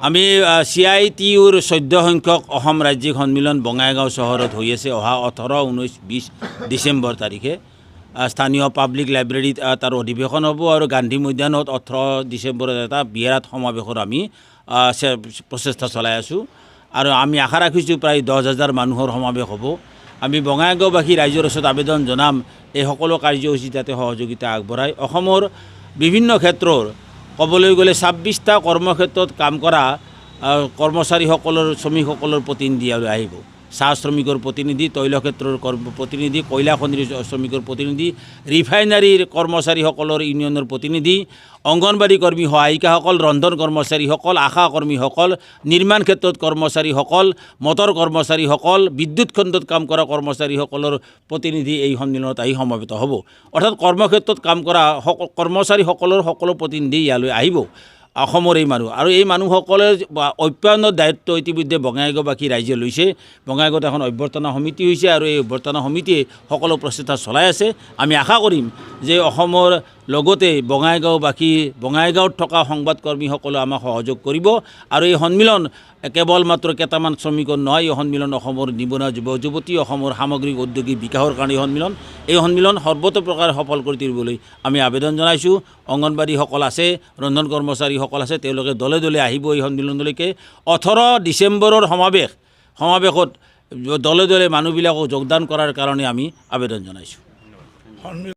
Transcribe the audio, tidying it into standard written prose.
আমি চিআইটিইউৰ 14 সংখ্যক অসম ৰাজ্যিক সন্মিলন বঙাইগাঁও চহৰত হৈ আছে অহা 18, 19, 20 ডিচেম্বৰ তাৰিখে। স্থানীয় পাব্লিক লাইব্ৰেৰীত তাৰ অধিৱেশন হ'ব আৰু গান্ধী মৈদানত 18 ডিচেম্বৰত এটা বিৰাট সমাৱেশৰ আমি প্ৰচেষ্টা চলাই আছোঁ আৰু আমি আশা ৰাখিছোঁ প্ৰায় 10,000 মানুহৰ সমাৱেশ হ'ব। আমি বঙাইগাঁওবাসী ৰাইজৰ ওচৰত আবেদন জনাম, এই সকলো কাৰ্যসূচী যাতে সহযোগিতা আগবঢ়ায়। অসমৰ বিভিন্ন ক্ষেত্ৰৰ ক'বলৈ গ'লে 26টা কৰ্মক্ষেত্ৰত কাম কৰা কৰ্মচাৰীসকলৰ, শ্ৰমিকসকলৰ প্ৰতিনিধি আৰু আহিব। চাহ শ্ৰমিকৰ প্ৰতিনিধি, তৈল ক্ষেত্ৰৰ প্ৰতিনিধি, কয়লা খনিৰ শ্ৰমিকৰ প্ৰতিনিধি, ৰিফাইনাৰীৰ কৰ্মচাৰীসকলৰ ইউনিয়নৰ প্ৰতিনিধি, অংগনবাড়ী কৰ্মী সহায়িকাসকল, ৰন্ধন কৰ্মচাৰীসকল, আশা কৰ্মীসকল, নিৰ্মাণ ক্ষেত্ৰত কৰ্মচাৰীসকল, মটৰ কৰ্মচাৰীসকল, বিদ্যুৎ খণ্ডত কাম কৰা কৰ্মচাৰীসকলৰ প্ৰতিনিধি এই সন্মিলনত আহি সমবেত হ'ব। অৰ্থাৎ কৰ্মক্ষেত্ৰত কাম কৰা কৰ্মচাৰীসকলৰ সকলো প্ৰতিনিধি ইয়ালৈ আহিব, অসমৰ এই মানুহ। আৰু এই মানুহসকলে অপ্যায়নৰ দায়িত্ব ইতিমধ্যে বঙাইগাঁওবাসী ৰাইজে লৈছে। বঙাইগাঁৱত এখন অভ্যৰ্থনা সমিতি হৈছে আৰু এই অভ্যৰ্থনা সমিতিয়ে সকলো প্ৰচেষ্টা চলাই আছে। আমি আশা কৰিম যে অসমৰ লগতে বঙাইগাঁওবাসী, বঙাইগাঁৱত থকা সংবাদকৰ্মীসকলেও আমাক সহযোগ কৰিব। আৰু এই সন্মিলন কেৱল মাত্ৰ কেইটামান শ্ৰমিকৰ নহয়, এই সন্মিলন অসমৰ নিবনুৱা যুৱক যুৱতী, অসমৰ সামগ্ৰিক ঔদ্যোগিক বিকাশৰ কাৰণে এই সন্মিলন। এই সন্মিলন সৰ্বতোপ্ৰকাৰে সফল কৰি তুলিবলৈ আমি আবেদন জনাইছোঁ। অংগনবাড়ীসকল আছে, ৰন্ধন কৰ্মচাৰীসকল আছে, তেওঁলোকে দলে দলে আহিব এই সন্মিলনলৈকে। 18 ডিচেম্বৰৰ সমাৱেশত দলে দলে মানুহবিলাকক যোগদান কৰাৰ কাৰণে আমি আবেদন জনাইছোঁ।